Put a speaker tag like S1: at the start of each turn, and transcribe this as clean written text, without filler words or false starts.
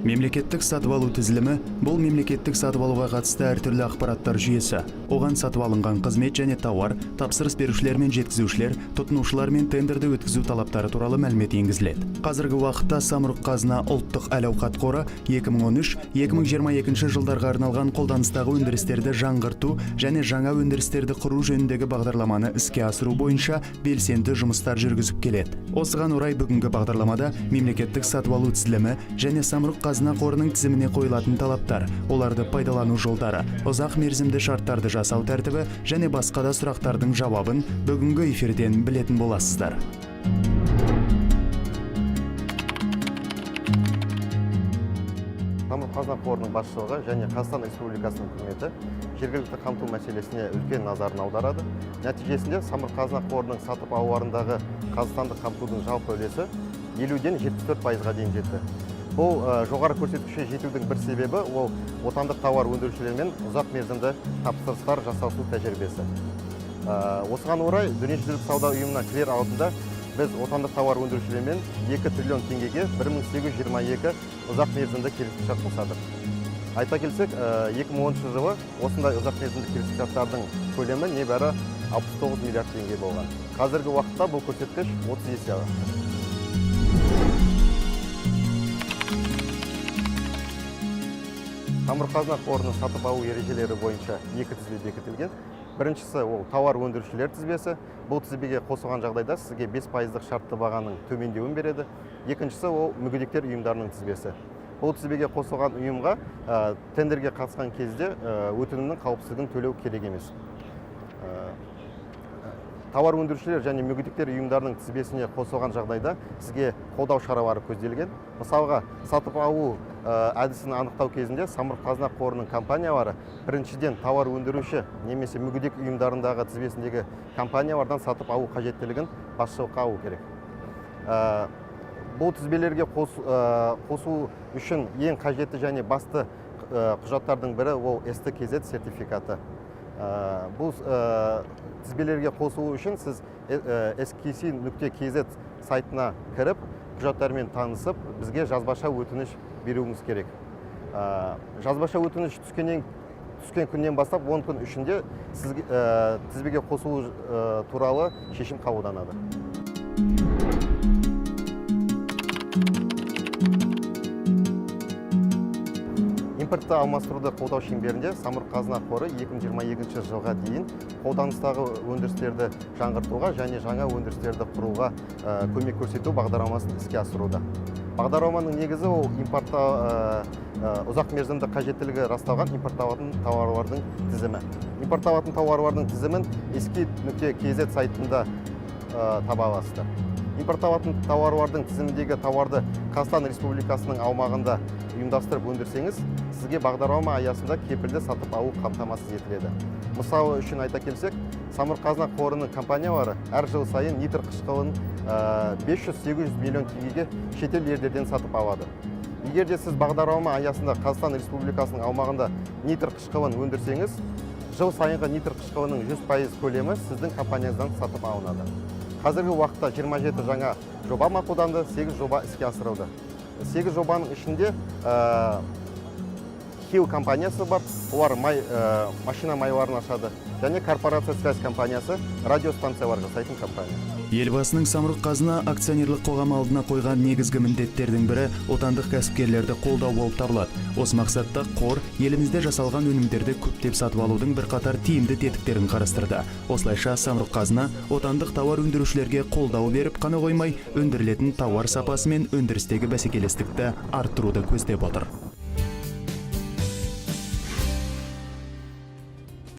S1: Мемлекеттік сатып алу тізілімі – бұл мемлекеттік сатып алуға қатысты әртүрлі ақпараттар жүйесі. Оған сатып алынған қызмет және тауар, тапсырыс берушілер мен жеткізушілер, тұтынушылар мен тендерді өткізу талаптары туралы мәлімет енгізіледі. Қазіргі уақытта Самұрық Қазына ұлттық әл-ауқат қоры 2013-2022 жылдарға арналған қолданыстағы өндірістерді жаңғырту және жаңа өндірістерді құру жөніндегі бағдарламаны іске асыру бойынша белсенді жұмыстар жүргізіп келеді. Осыған орай бүгінгі бағдарламада мемлекеттік сатып алу тізілімі және Самұрық Қазына қорының тізіміне қойылатын талаптар, оларды пайдалану жолдары, ұзақ мерзімді шарттарды жасау тәртібі және басқа да сұрақтардың жауабын бүгінгі эфирден білетін боласыздар.
S2: Самұрық Қазына қорының басшылығы және Қазақстан Республикасының үкіметі жергілікті қамту мәселесіне үлкен назарын аударады. Нәтижесінде Самұрық Қазына қорының сатып алуларындағы қазақстандық қамтудың жалпы үлесі 50-ден 74%-ға дейін жетті. Бұл жоғары көрсеткішке жетудің бір себебі – ол отандық тауар өндірушілермен ұзақ мерзімді тапсырыстар жасасу тәжірибесі. Осыған орай Дүниежүзілік сауда ұйымына кірер алдында біз отандық тауар өндірушілермен 2 триллион теңгеге 1822 ұзақ мерзімді келісімшарт жасадық. Айта келсек, 2010 жылы осындай ұзақ мерзімді келісімшарттардың көлемі небәрі 69 миллиард теңге болған. Қазіргі уақытта бұл көрсеткіш 30 есе артты. Самұрық Қазына қорының сатып алу ережелері бойынша екі тізбе бекітілген. Біріншісі – ол тауар өндірушілер тізбесі. Бұл тізбеге қосылған жағдайда сізге 5%-дық шартты бағаның төмендеуін береді. Екіншісі – ол мүгедектер ұйымдарының тізбесі. Бұл тізбеге қосылған ұйымға тендерге қатысқан кезде өтінімнің қауіпсіздігін төлеу керек емес. Тауар өндірушілер және мүгедектер ұйымдарының тізбесіне қосылған жағдайда сізге қолдау шаралары көзделген. Мысалға, сатып алу әдісін анықтау кезінде Самұрық Қазына қорының компаниялары біріншіден тауар өндіруші немесе мүгедек ұйымдарындағы тізбесіндегі компаниялардан сатып алу қажеттілігін басшылыққа алу керек. Бұл тізбелерге қосу үшін ең қажетті және басты құжаттардың бірі – ол СТ-КЗ сертификаты. Бұл тізбелерге қосылу үшін сіз skc.kz сайтына кіріп, құжаттармен танысып, бізге жазбаша өтініш беруіңіз керек. Жазбаша өтініш түскен күннен бастап 10 күн ішінде сізге тізбеге қосылу туралы шешім қабылданады. Импортты алмастыруды қолдау шеңберінде Самұрық Қазына қоры 2022 жылға дейін қолданыстағы өндірістерді жаңғыртуға және жаңа өндірістерді құруға көмек көрсету бағдарламасын іске асыруда. Бағдарламаның негізі – ол импортта ұзақ мерзімді қажеттілігі расталған импортталатын тауарлардың тізімі. Импортталатын тауарлардың тізімін sk.kz сайтында таба аласыздар. Импортталатын тауарлардың тізіміндегі тауарды Қазақстан Республикасының аумағында ұйымдастырып өндірсеңіз, сізге бағдарлама аясында кепілді сатып алу қамтамасыз етіледі. Мысалы үшін айта келсек, Самұрық Қазына қорының компаниялары әр жыл сайын нитр қышқылын 500-800 миллион теңгеге шетел елдерден сатып алады. Егер де сіз бағдарлама аясында Қазақстан Республикасының аумағында нитр қышқылын өндірсеңіз, жыл сайынғы нитр қышқылының 100% көлемі сіздің компанияңыздан сатып алынады. Қазіргі уақытта 27 жаңа жоба мақұлданды, 8 жоба іске асырылды. 8 жобаның ішінде Хил компаниясы бар, олар машина майларын ашады, және Корпорация Связь компаниясы, радиостанциялар жасайтын компания.
S1: Елбасының Самұрық Қазына акционерлік қоғамы алдына қойған негізгі міндеттердің бірі отандық кәсіпкерлерді қолдау болып табылады. Осы мақсатта қор елімізде жасалған өнімдерді көптеп сатып алудың бірқатар тиімді тетіктерін қарастырды. Осылайша, Самұрық Қазына отандық тауар өндірушілерге қолдау беріп қана қоймай, өндірілетін тауар сапасы мен өндірістегі бәсекелестікті арттыруды көздеп отыр.